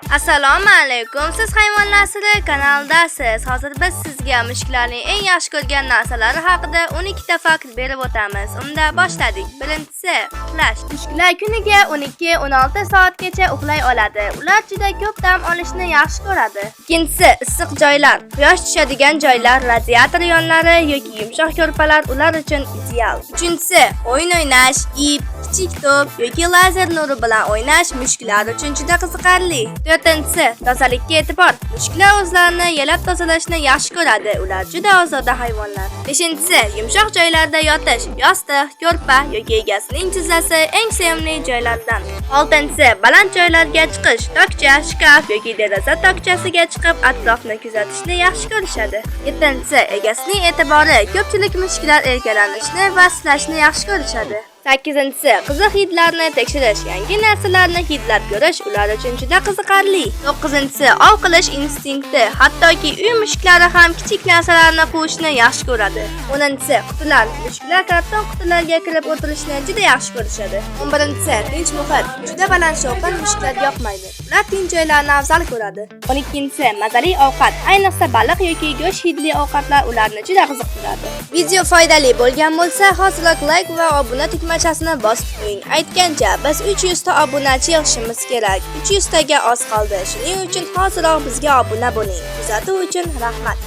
Assalomu alaykum. Siz Hayvonlar siri kanalidasiz. Hozir biz sizga mushuklarning eng yaxshi ko'rgan narsalari haqida 12 ta fakt berib o'tamiz. Unda boshladik. Birinchisi, uxlash. Mushuklar kuniga 12-16 soatgacha uxlay oladi. Ular juda ko'p dam olishni yaxshi ko'radi. Ikkinchisi, issiq joylar. Quyosh tushadigan joylar, radiator yonlari yoki yumshoq ko'rpalar ular uchun ideal. Uchinchisi, o'yin o'ynash, ip, kichik to'p yoki lazer nuri bilan o'ynash mushuklar uchun juda qiziqarli. To'rtinchisi, tozalikka e'tibor. Mushuklar o'zlarini yalab tozalashni yaxshi ko'radi. Ular juda ozoda hayvonlar. Beshinchisi, yumshoq joylarda yotish, yostiq, ko'rpa yoki egasining tizzasi eng sevimli joylardan. Oltinchisi, baland joylarga chiqish, tokcha, shkaf yoki deraza tokchasiga chiqib atrofni kuzatishni yaxshi ko'rishadi. Yettinchisi, egasining e'tibori. Ko'pchilik mushuklar erkalanishni va silashni yaxshi ko'rishadi. Sakkizinchisi, qiziq hidlarni tekshirish, yangi narsalarni hidlab ko'rish ular uchun juda qiziqarli. To'qqizinchisi, ov qilish instinkti. Hattoki uy mushuklari ham kichik narsalarni quvishni yaxshi ko'radi. 10-inchisi, qutilar. Mushuklar karton qutilarga kirib o'tirishni juda yaxshi ko'rishadi. 11-inchisi, tinch muhit. Juda baland shovqin mushuklarga yoqmaydi. Ular tinch joylarni afzal ko'radi. 12-inchisi, mazali ovqat. Ayniqsa baliq yoki go'sht hidli ovqatlar ularni juda qiziqtiradi. Video foydali bo'lgan bo'lsa, hoziroq like va obuna tugmachasini bosib qo'ying. Aytgancha, biz 300 ta obunachi yig'ishimiz kerak. 300 taga oz qoldi. Shuning uchun hoziroq bizga obuna bo'ling. Kuzatuv uchun rahmat.